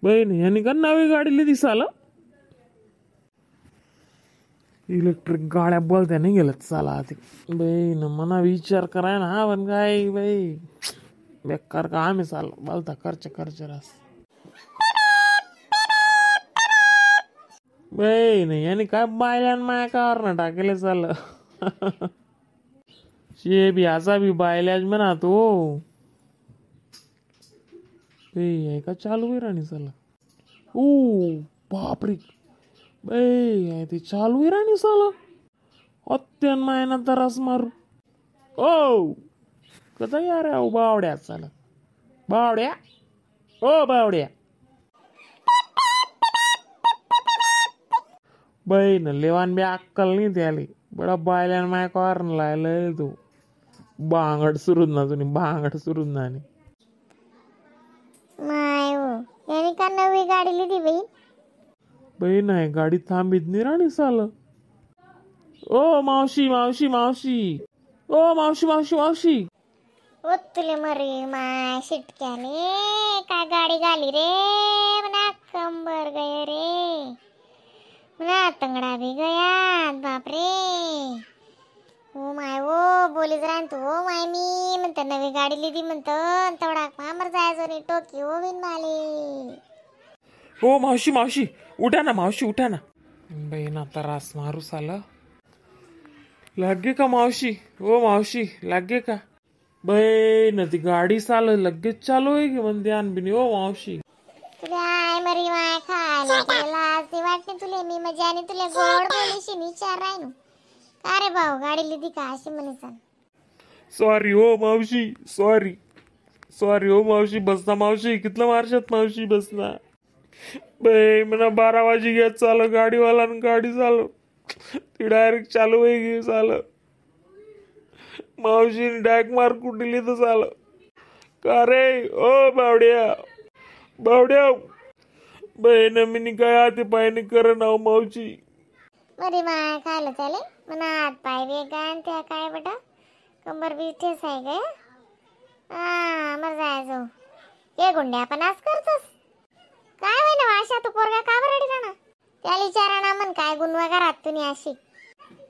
बहीण यांनी का नवी गाडी दिसाल इलेक्ट्रिक गाड्या बोलत्या नाही गेलं चला ते बहीण मना विचार कराय ना पण काय बाई बेकार का आम्ही चाल बोलता खर्च खर्च रास बहीण यांनी काय बायल्यान माया कारण टाकेले चाल शे बी असा बी बायल्याच म्हणा तो आहे का चालू आहे राणी चला ओ बापरे बाई ते चालू आहे राणी चला अत्यंत मायना तरास मारू ओ कसा यार ओ बावड्या चला बावड्या ओ बावड्या बाई न लेवान बी अक्कल नाही त्याली बडा बायल्यान माय कॉर्न लायलं तू बांगड सुरून ना तुम्ही बांगड सुरून ना माय हो याने का नवी गाडी लिहिली बाई बाई नाही गाडी थांबीत नाही राणी साल ओ मावशी मावशी मावशी ओ मावशी मावशी मावशी ओ तुले मरी माय शिटक्याने काय गाडी घाली रे मना कंबर गय रे मना तंगडा भी गया बापरे ओ my ओ बोलीच राहन तू ओ my मी म्हणतं नवी गाडी लिहिली म्हणतं तेवढा मामर जायचो नाही टोकी ओ बिन माले ओ मावशी मावशी उठा ना मावशी उठा ना बाई ना त्रास मारू साला लागे का मावशी ओ मावशी लागे का बाई ना ती गाडी चाल लगेच चालू आहे की म्हणते आण ओ मावशी तुला I मरी माय खायला तुला लाज वाटते तुले मी मजाने तुला गोड बोलीशी विचार राहिनो का रे भाऊ गाडी लिहिली का अशी म्हणे सांग सॉरी हो मावशी सॉरी सॉरी हो मावशी बसना मावशी कितलं मारशात मावशी बसना बाई म्हणा 12 वाजे घ्या चाल गाडीवाला गाडी चालू ती डायरेक्ट चालू आहे की चाल मावशी डायरेक्ट मार कुठली तर चाल का रे ओ बावड्या बावड्या बाई नमीनी काय आते पायनी कर ना मावशी मरी माय खायला चाले म्हणा हात पाय बी आणि त्या काय बेटा कंबर बी ठेस आहे काय हा मग जायचो ये गुंड्या पण आज करतोस काय होय ना अशा तू पोरगा का बरं रडला ना त्याला विचारा ना म्हण काय गुणवा घरात तुम्ही अशी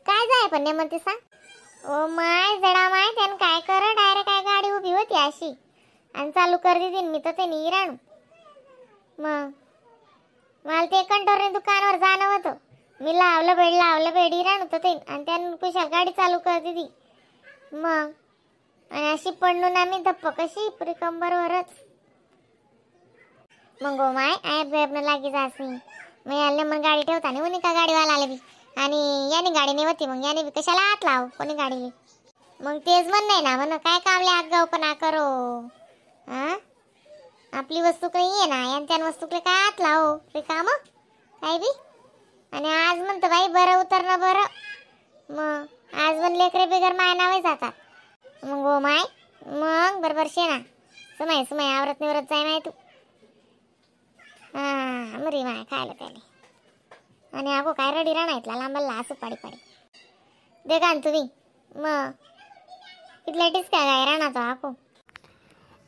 काय जाय पण नाही म्हणते सांग ओ my जडा माय त्यानं काय कर डायरेक्ट काय गाडी उभी होती अशी आणि चालू कर देते मी तर ते राणू मग मला ते कंटोरने दुकानावर जाणं होतं मी लावलं बेड राहणं होतं ते आणि त्यानं कुशाल गाडी चालू करते ती मग आणि अशी पडलो ना मी धप्प कशी पुरी कंबरवरच मग गो my I बेबनं लागी जास नाही मग याले मग गाडी ठेवता नाही कोणी का गाडीवाला आले बी आणि याने गाडी नाही होती मग याने बी कशाला हात लाव कोणी गाडीले मग तेच म्हण नाही ना म्हण काय कामले आगाऊपणा करो हा आपली वस्तू काही आहे ना यान त्यान वस्तूकडे काय हात लाव रिकाम काय बी आणि आज म्हणतो बाई बरं उतरणं बरं मग आज पण लेकरे बिगर माय नावे जातात मग हो माय मग बरोबर शे ना सुमाय सुमाय आवरत निवरत जाय माय तू हा मरी माय खायला त्याले आणि अगो काय रडी राहणार इथला लांबला असू पाडी पाडी दे का तुम्ही मग इथल्या टिचका काय राहणार तो आको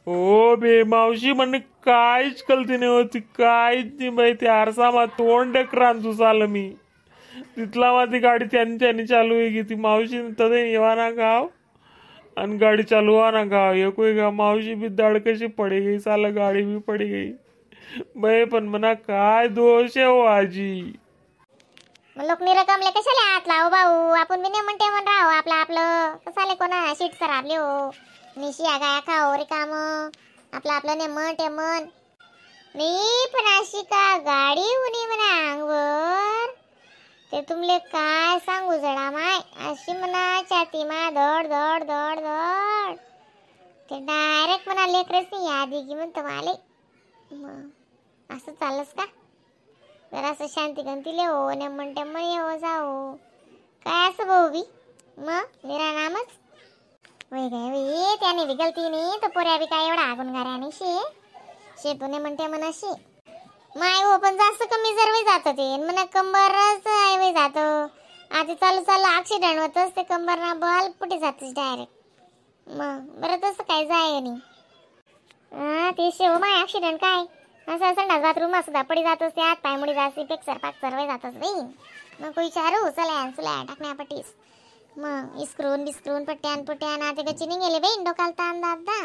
ओ बे मावशी म्हणे काहीच कलती नाही होती काहीच नाही बाई ते आरसा मा तोंड क्रांतू चाल मी तिथला माझी गाडी त्यांनी त्यांनी चालू आहे की ती मावशी तसे येवा ना गाव आणि गाडी चालू हा ना गाव एक का मावशी बी दड कशी पडी गई चाल गाडी बी पडी गई बाई पण म्हणा काय दोष आहे हो आजी मग लोक निरकमले कशाला हात लावू भाऊ आपण बी नाही म्हणते म्हण राहू आपलं आपलं कसाले कोणा शीट सर आपले हो निशी गाया खाओ रिकाम आपलं आपलं नाही म्हण ते म्हण नाही पण अशी का गाडी उनी म्हणा अंगवर ते तुमले काय सांगू जडा माय अशी म्हणा छाती मा धड धड धड धड ते डायरेक्ट म्हणा लेकरच नाही यादी की म्हणतो माले मग असं चालस का जरासं शांती गंतीले हो ने म्हणते म्हण हो जाओ काय असं भाऊ बी मग निरा नामच वय काय वय त्याने बी गलती नाही तर पोऱ्या बी काय एवढा आगून गाऱ्या नाही शे शेतूने म्हणते म्हणाशी माय हो पण जास्त कमी जर वे जातं ते म्हणा कंबरच आहे वे जातं आधी चालू चालू ॲक्सिडेंट होतच ते कंबर ना बॉल पुढे जातच डायरेक्ट मग बरं तसं काय जाय नाही हा ते शेव माय ॲक्सिडेंट काय असं संडास बाथरूम सुद्धा पडी जातोस, त्यात पायमुडी जासी पेक्सर पाक्सर वय जातोस बाई. नको विचारू चल्या चुल्या टाकण्यापटीस मग इस्क्रून बिस्क्रून पट्ट्यान पुट्यान आता कची निघेले बाई डोकाला ताण दादा.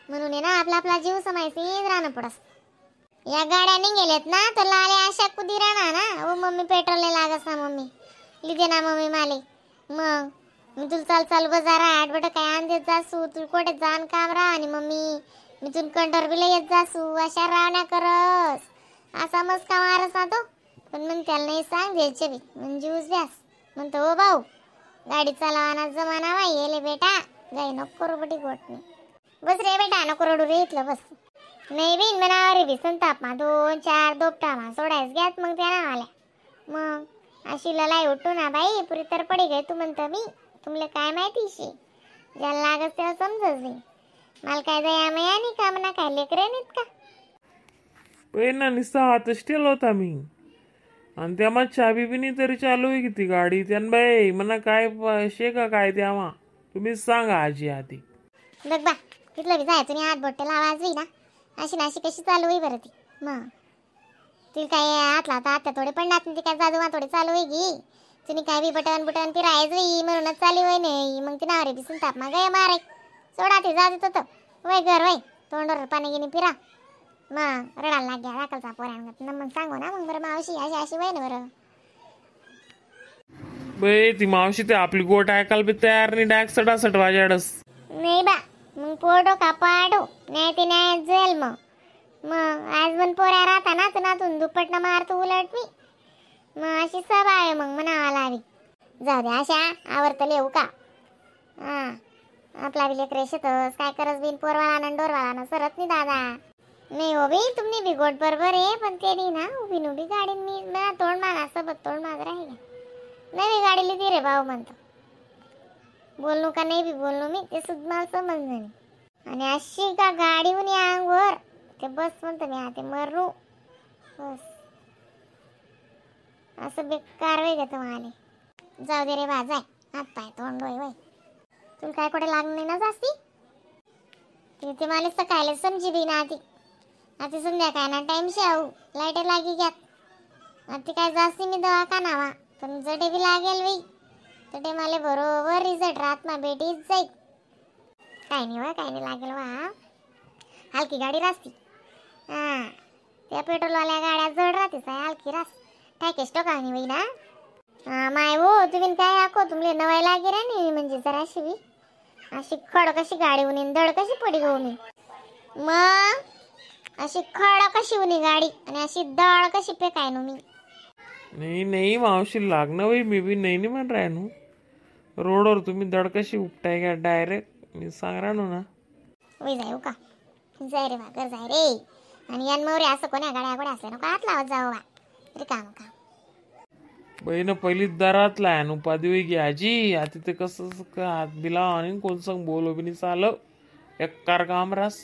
म्हणून आहे ना आपला आपला जीव समायसी राहणं पडस. या गाड्या निघेलेत ना तर लाले अशा कुदी राहणार ना, ओ मम्मी पेट्रोल नाही लागस ना मम्मी, लिदे ना मम्मी माले. मग मी तुला चाल चाल बाजार आठवट काय आणते जासू, तू कोठे जाण काम राहा आणि मम्मी मी तुला कंटर बिला येत जासू, अशा रावण्या करस असा मस्का मारस ना तो. पण मग त्याला नाही सांग द्यायचे बी म्हणजे व्यास म्हणतो ओ भाऊ गाडी चालवाना जमाना वा येले बेटा, गाई नको करू बटी गोट नाही, बस रे बेटा नको रडू रे इथलं बस. नाही बिन मनावर बी संताप मा 2-4 दोपटा मा सोडायच घ्यात मग त्या नावाल्या. मग अशी ललाई उठू ना बाई पुरी तर पडी गई तू म्हणतो मी, तुमले काय माहिती शी ज्याला लागत त्याला समजत नाही. मला काय दया मया नाही का म्हणा काय लेकरे नाहीत का. पे ना निस्ता हातच ठेवला होता मी आणि त्यामा चाबी बी नाही तरी चालू आहे किती गाडी त्यान बाई म्हणा काय शे का काय त्यामा, तुम्हीच सांगा आजी आधी. बघ बा तिथलं बी जायचं नाही हात बोटला आवाज होई ना अशी ना अशी कशी चालू होई बरं ती. मग ती काय हातला आता आत्या थोडे पडणार ती काय जादू थोडी चालू होई गी, तुम्ही काय बी बटन बुटन फिरायच होई म्हणूनच चालू होई नाही. मग ती नावरे बी संताप मग गय माराय सोडा ते जाऊ देत होतं वय घर वय तोंडावर पाणी गिनी फिरा. मग रडायला लाग्या दाखलचा पोरांगत ना मग सांगू ना मग बरं मावशी अशी अशी वय ना बरं. बाई ती मावशी ते आपली गोट ऐकायला बी तयार नाही, डायरेक्ट सटासट वाजाडस. नाही बा मग पोडो का पाडो नाही ते नाही जाईल मग. मग आज पण पोऱ्या राहता ना तर नातून दुप्पट ना मारतो उलट मी, मग अशी सभा आहे मग म्हणावा लावी. जाऊ दे अशा आवडतं लिहू का हा आपला बी लेकरे शेतस काय करस बिन पोरवाला ना डोरवाला ना सरत नाही दादा. नाही हो बी तुम्ही बी गोट बरोबर आहे पण ते नाही ना उभी नुबी गाडी मी मला तोंड मागा सोबत तोंड माग राहील नवी गाडी लिहिली रे भाऊ म्हणतो बोलणू का नाही बी बोलणू मी ते सुद्धा मला समजलं नाही. आणि अशी का गाडी होऊन या अंगवर ते बस म्हणतो मी आता मरू बस असं बेकार वेग येतं मला. जाऊ दे रे बा जाय हात पाय तोंड वय वय तुला काय कुठे लागलं नाही ना जास्ती. ते मला सकाळी समजी बी ना आधी आता संध्याकाळ ना टाइम शाऊ लाईट लागी घ्यात आता काय जास्ती मी दवाखानावा पण जडे बी लागेल बाई तडे मला बरोबर रिझल्ट राहत मा बेटीच जाईल. काय नाही वा काय नाही लागेल वा हलकी गाडी रास्ती हां त्या पेट्रोलवाल्या गाड्या जड राहते साय हलकी रास टाकेश टोकानी बाई ना. हां माय हो तुम्ही काय आको तुमले नवाय लागे रे नाही म्हणजे जराशी बी अशी खड कशी गाडी उनी धड कशी पडी गो मी मग अशी खड कशी उनी गाडी आणि अशी दळ कशी फेकाय नो मी. नाही नाही मावशी लागणं बाई मी बी नाही नाही म्हण राय नू रोडवर तुम्ही दड कशी उपटाय का डायरेक्ट मी सांग राहणू ना. वय जाय का जाय रे बा घर जाय रे आणि यान मौरे असं कोण्या गाड्या गोड्या असल्या नको हात लावत जाऊ बा रिकाम काम. बहीण पहिली दरात लायन उपाधी होई गी आजी आता ते कसं हात बिला आणि कोण संग बोलो बी नाही चाल एक कार काम रास.